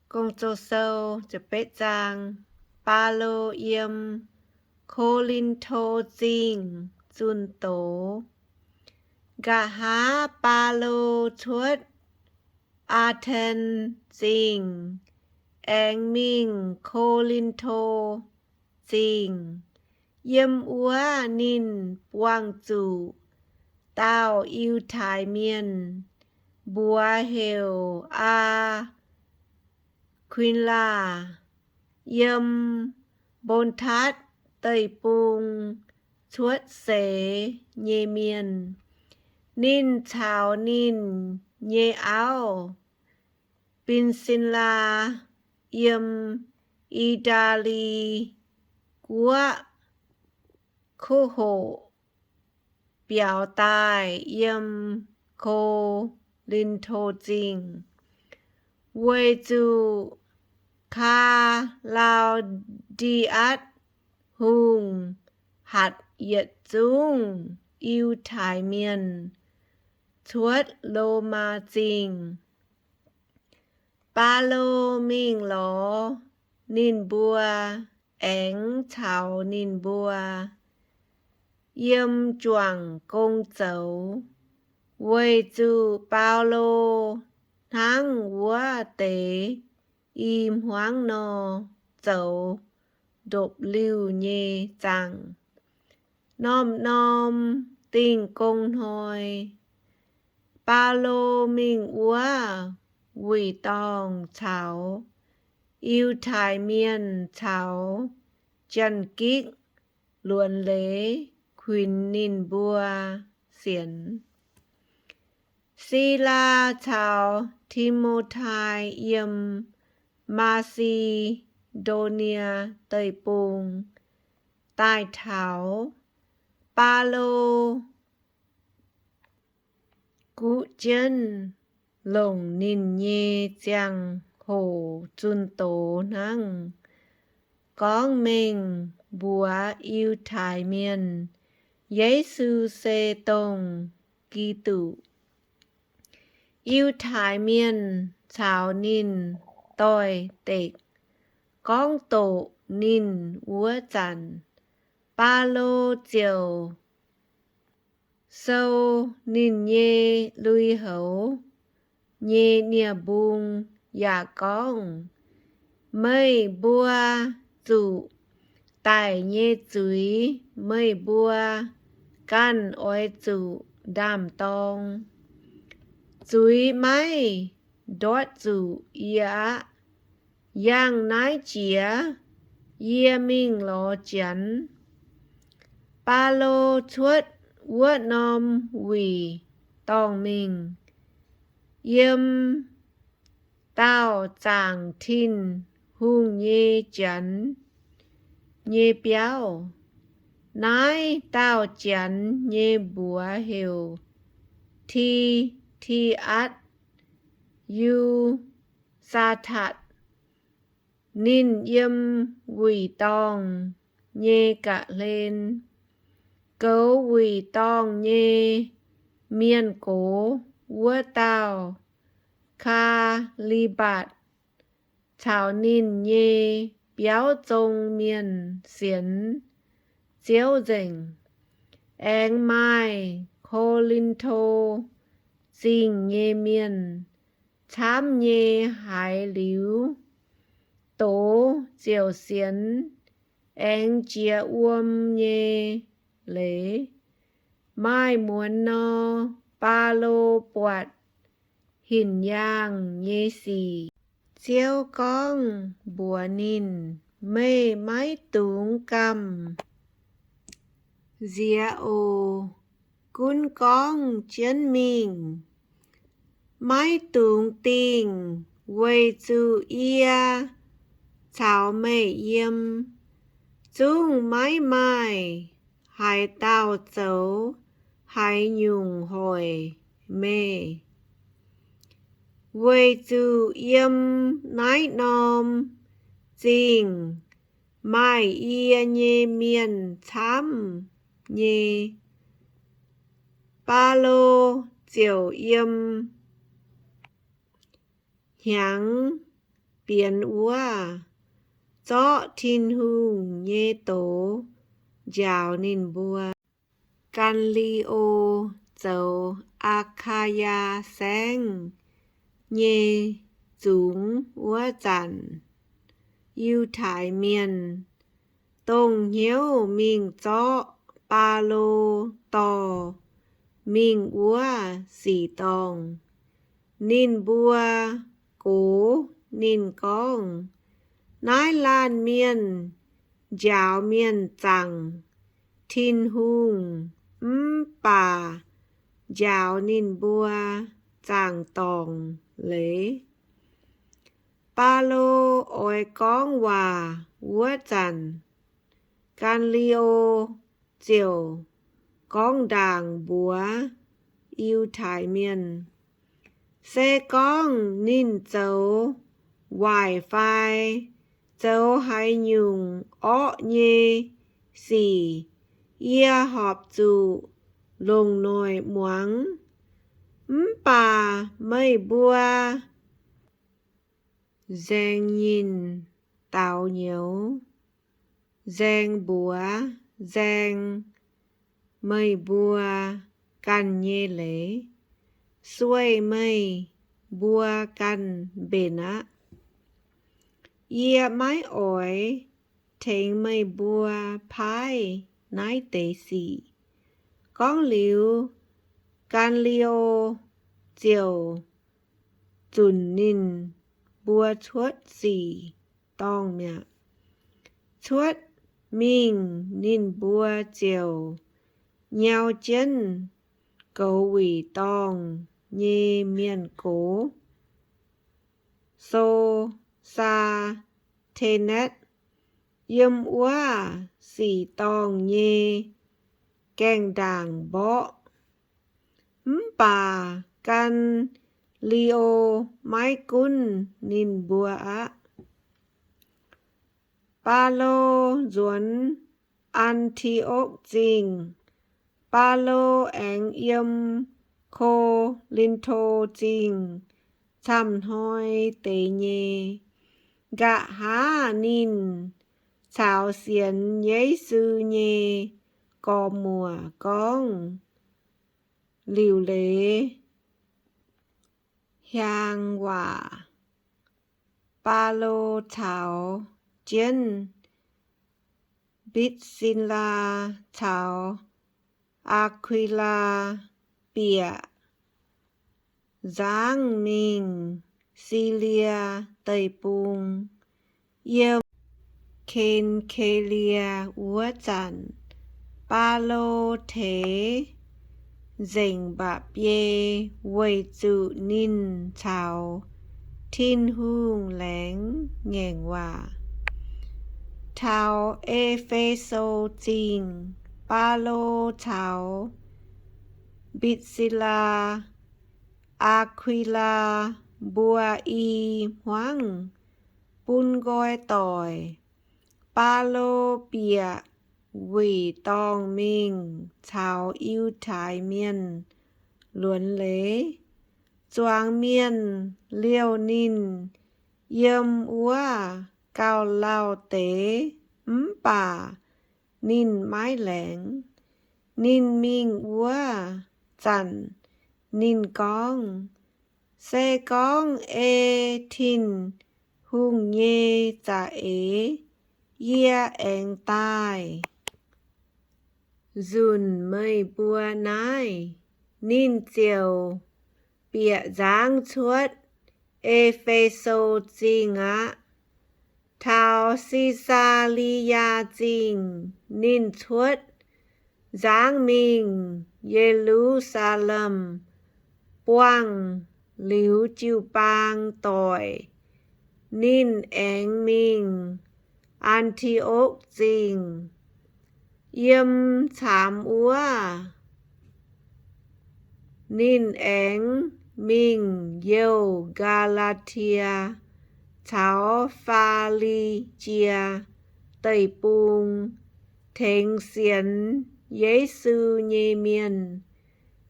Gong-Zoh sou, Baulo yiem Ko^lin^to Zingh zunh doz. Nqa'haav Baulo cuotv Aa^ten Zingh aengx mingh Ko^lin^to Zingh. Yiem wuov ninh buangh zuqc dauh Yiutai Mienh, mbuox heuc Aa^kuin^laa, yiem Mbontatv Deic-Bung cuotv seix nyei mienh. Ninh caux ninh nyei auv, Bin^sin^laa, yiem I^taa^li Guoqv kuv hoqc biaux daaih yiem Ko^lin^to Zingh, weic zuqc Kaa^laa^ndi^atc Hungh hatc yietc zungv Yiutai Mienh cuotv Lomaa Zingh. Baulo mingh lorz ninh mbuo aengx caux ninh mbuo yiem juangc gong zoux, weic zuqc Baulo hnangv wuov deix i hmuangv nor zoux ndopv-liuh nyei zaangc. Norm-norm Dingh Gong Hnoi, Baulo mingh wuov wuic dorngh caux Yiutai Mienh caux Janx-Gikv luonx leiz kuinx ninh mbuo sienx. Silaa caux Ti^mo^tai yiem Maa^si^ndo^nie Deic-Bung daaih taux, Baulo guqv jienv longc ninh nyei ziangh hoc zunh doz hnangv, gorngv mengh mbuox Yiutai Mienh, Yesu se dongh Giduc. Yiutai Mienh caux ninh doix-dekc gorngv doqc ninh wuov zanc, Baulo ziouc sou ninh nyei lui-houx nyei nie-mbung yaac gorngv, Meih mbuo zuqc daic nyei zuiz meih mbuo ganh oix zuqc ndaam-dorng. Zuiz maiv ndortv zuqc yie aqv. Yangh naaiv jiex, yie mingh lorz Janx. Baulo cuotv wuov norm wuic dorngh mingh, yiem daauh zaangc Tin-Hungh nyei Janx nyei biauv. Naaiv dauh Janx nyei mbuox heuc Ti^ti^atc Yu^saa^tatc. Ninh yiem wuic dorngh nyei ga'hlen. Goux wuic dorngh nyei mienh gox wuov dauh Kaa^li^mbatc caux ninh nyei biauv zong mienh sienx Ziouv nzengc. Aengx maaih Ko^lin^to Zingh nyei mienh camv nyei haiz liuz, doz ziouc sienx aengx jiex wuom nyei leiz. Maaih muonz nor, Baulo buatc hinc yaangh nyei sic. Ziouv gorngv mbuox ninh, Meih maiv dungx gamh nziex oc. Gunv gorngv jienv mingh. Maiv dungx dingh, weic zuqc yie caux meih yiem, zungv maiv maaih haaix dauh zoux haaix nyungc hoic meih. Weic zuqc yiem naaiv norm zingh maaih yie nyei mienh camv nyei. Baulo ziouc yiem hnyangx bienx wuov, zorqv Tin-Hungh nyei doz njaaux ninh mbuo. Gan^li^o zoux Aa^kaa^yaa Saengv nyei zungx wuov zanc, Yiutai Mienh dongh hnyouv mingh zorqv Baulo dorh mingh wuov sic dorngh. Ninh mbuo gox ninh gorngv, Naaiv laanh mienh njaaux mienh zaangc Tin-Hungh mv baac njaaux ninh mbuo zaangc dorngc leiz. Baulo oix gorngv waac wuov zanc, Gan^li^o ziouc gorngv ndaangc mbuox Yiutai Mienh, Se gorngv ninh zoux waaic fai zoux haaix nyungc orqv nyei sic, yie horpc zuqc longc noic muangx. Mv baac meih mbuo nzaeng nyinh daux nyouz, nzaeng mbuox, nzaeng meih mbuo ganh nyei leiz, sueih meih mbuo ganh mbenc aqv. Yie maiv oix tengx meih mbuo paaiv naaiv deix sic. Gorngv liuz, Gan^li^o ziouc zunc ninh mbuo cuotv sic dorngh mi'aqv. Cuotv mingh ninh mbuo ziouc nyau jienv goux wuic dorngh nyei mienh gox, So^saa^te^netv, yiem wuov sic dorngh nyei gaengh ndaangc mborqv. Mv baac Gan^li^o maiv gunv ninh mbuo aqv. Baulo nzuonx An^ti^okv Zingh. Baulo aengx yiem Ko^lin^to Zingh camv-hnoi deix nyei. Nqa'haav ninh caux sienx Yesu nyei gormx-muoc gorngv liuc leiz hiaang waac. Baulo caux jienv Mbitv^si^laa caux Aa^kui^laa bieqc nzangv mingh Silie Deic-Bung. Yiem Ken^ke^lie wuov zanc, Baulo teix nzengc mba'biei weic zuqc ninh caux Tin-Hungh laengz ngaengc waac. Taux E^fe^so Zingh, Baulo caux Mbitv^si^laa, Aa^kui^laa mbuo i hmuangv bun nqoi doic. Baulo bieqc wuic dorngh mingh caux Yiutai Mienh luonx leiz. Zuangx mienh liouh ninh yiem wuov gauh lauh deix, mv baac ninh maiv laengz. Ninh mingh wuov zanc ninh gorngv, Se gorngv ei Tin-Hungh nyei za'eix, yie aengx daaih nzunc meih mbuo naaiv. Ninh ziouc bieqc nzangv cuotv E^fe^so Zingh aqv. Taux Si^saa^li^yaa Zingh ninh cuotv nzangv mingh Ye^lu^saa^lem. Buangh liuz jiu-baang doic, ninh aengx mingh An^ti^okv Zingh. Yiem caamx wuov, ninh aengx mingh youh Gaa^laa^tie caux Faa^li^jie Deic-Bung, tengx sienx Yesu nyei mienh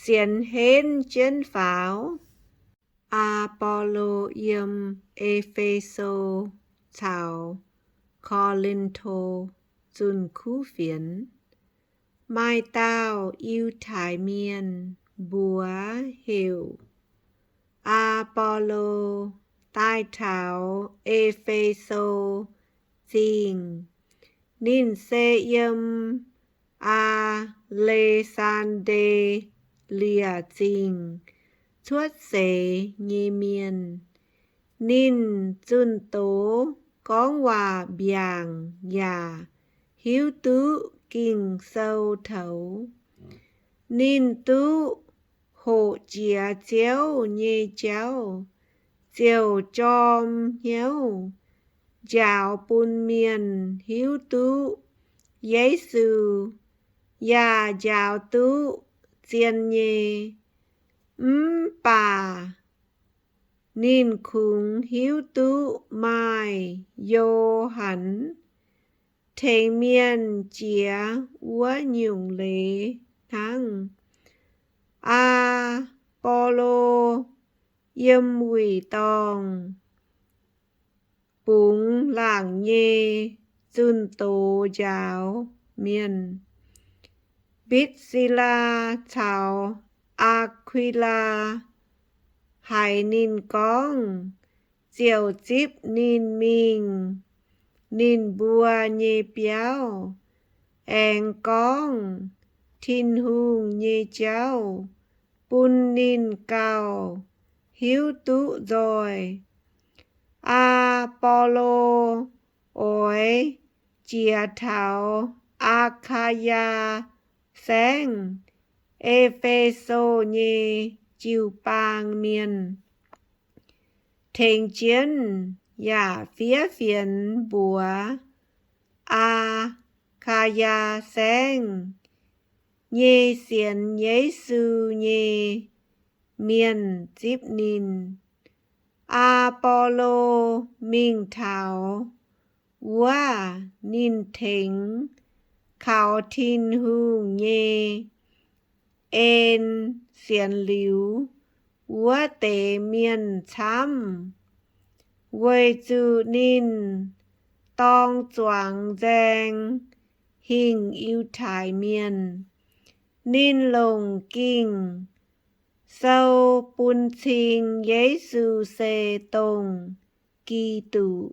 sienx henv jienv faaux. Aa^bo^lo yiem E^fe^so caux Ko^lin^to zunh kuv fienx. Maaih dauh Yiutai Mienh, mbuox heuc Aa^bo^lo, daaih taux E^fe^so Zingh. Ninh se yiem Aa^le^saan^nde^lie Zingh cuotv seix nyei mienh. Ninh zunh doz, gorngv waac mbiaangc, yaac hiuv duqv Ging-Sou toux. Ninh duqv hoqc jiex Ziouv nyei jauv, ziouc jorm hnyouv njaaux bun mienh hiuv duqv Yesu, yaac njaaux duqv zien nyei. Mv baac ninh kungx hiuv duqv maaih Yo^han tengx mienh jiex wuov nyungc leiz hnangv. Aa^bo^lo yiem wuic dorngh bungx laangc nyei zunh doz njaaux mienh. Mbitv^si^laa caux Aa^kui^laa haiz ninh gorngv, ziouc zipv ninh mingh ninh mbuo nyei biauv, aengx gorngv Tin-Hungh nyei jauv bun ninh gauh hiuv duqv nzoih. Aa^bo^lo oix jiex taux Aa^kaa^yaa Saengv, E^fe^so nyei jiu-baang mienh, tengx jienv yaac fiev fienx mbuox Aa^kaa^yaa Saengv nyei sienx Yesu nyei mienh zipv ninh. Aa^bo^lo mingh taux wuov ninh tengx kaux Tin-Hungh nyei en sienx liuz wuov deix mienh camv, weic zuqc ninh dorng zuangx nzaeng hingh Yiutai Mienh. Ninh longc Ging-Sou bun cing Yesu se dongh Giduc.